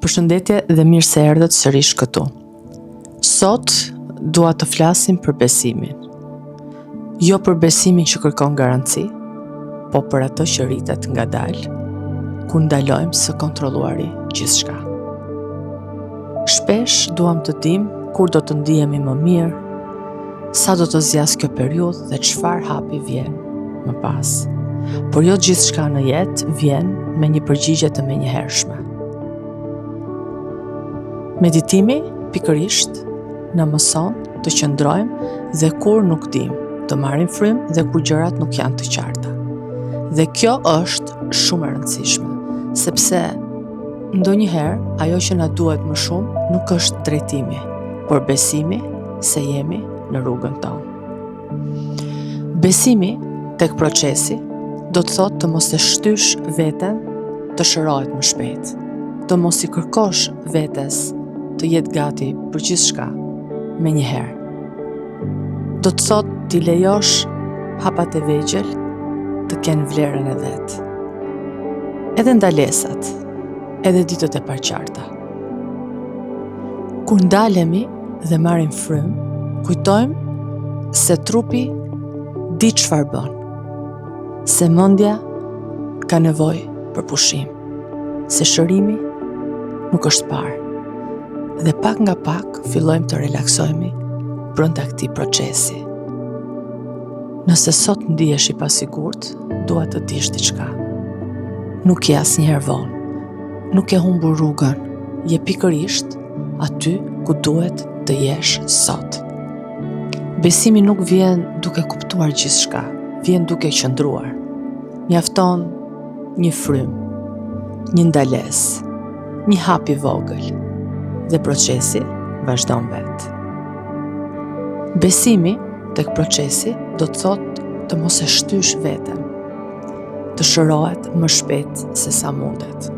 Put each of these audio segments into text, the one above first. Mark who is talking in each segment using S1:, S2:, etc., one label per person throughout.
S1: Përshëndetje dhe mirë se erdhët sërish këtu. Sot dua të flasim për besimin. Jo për besimin që kërkon garanci, po për atë që rritet ngadalë, kur ndalojmë së kontrolluari gjithçka. Shpesh duam të dimë kur do të ndihemi më mirë, sa do të zgjasë kjo periudhë dhe çfarë hapi vjen më pas. Por jo gjithçka në jetë vjen me një përgjigje të menjëhershme. Meditimi, pikërisht, na mëson të qëndrojmë dhe kur nuk dimë, të marrim frymë dhe kur gjërat nuk janë të qarta. Dhe kjo është shumë e rëndësishme, sepse ndonjëherë ajo që na duhet më shumë nuk është drejtimi, por besimi se jemi në rrugën tonë. Besimi tek procesi do të thotë të mos e shtysh veten të shërohet më shpejt, të mos i kërkosh vetes të jetë gati për gjithçka menjëherë. Do të thotë t'i lejosh hapat e vegjël të kenë vlerën e vet. Edhe ndalesat, edhe ditët e paqarta. Kur ndalemi dhe marrim frymë, kujtojmë se trupi di çfarë bën, se mendja ka nevojë për pushim, se shërimi nuk është parë. Dhe pak nga pak fillojmë të relaksohemi brenda këtij procesi. Nëse sot ndihesh i pasigurt, dua të dish diçka. Nuk je asnjëherë vonë. Nuk ke humbur rrugën. Je pikërisht aty ku duhet të jesh sot. Besimi nuk vjen duke kuptuar gjithçka, vjen duke qëndruar. Mjafton një frymë, një ndalesë, një hap i vogël dhe procesi vazhdon vetë. Besimi tek procesi do të thotë të mos e shtysh veten, të shërohet më shpejt se sa mundet.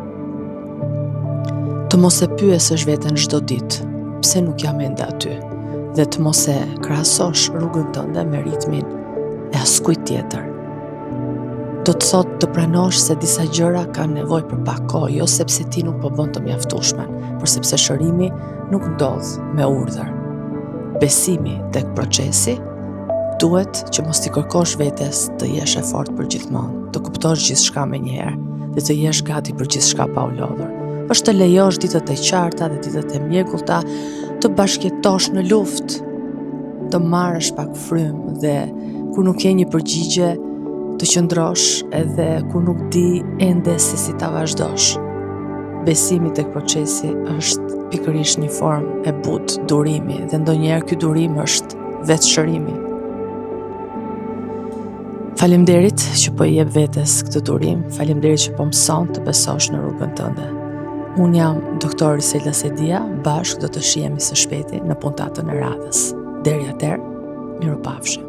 S1: Të mos e pyesësh veten çdo ditë, pse nuk jam ende aty, dhe të mos e krahasosh rrugën tënde me ritmin e askujt tjetër. Do të thotë të pranosh se disa gjëra kanë nevojë për pak kohë, jo sepse ti nuk po bën të mjaftueshmen, por sepse shërimi nuk ndodh me urdhër. Besimi tek procesi duhet që mos t'i kërkosh vetes të jesh e fortë për gjithmonë, të kuptosh gjithçka menjëherë dhe të jesh gati për gjithçka pa u lodhur. Është të lejosh ditët e qarta dhe ditët e mjegullta, të bashkëjetosh në luftë, të marrësh pak frymë dhe kur nuk ke një përgjigje të qëndrosh edhe kur nuk di ende se si ta vazhdosh. Besimi tek procesi është pikërisht një formë e butë durimi dhe ndonjëherë ky durim është vetë shërimi. Faleminderit që po i jep vetes këtë durim, faleminderit që po mëson të besosh në rrugën tënde. Unë jam doktor Selda Sedia, bashkë do të shihemi së shpejti në puntatën e radhës. Deri atëherë, mirupafshim.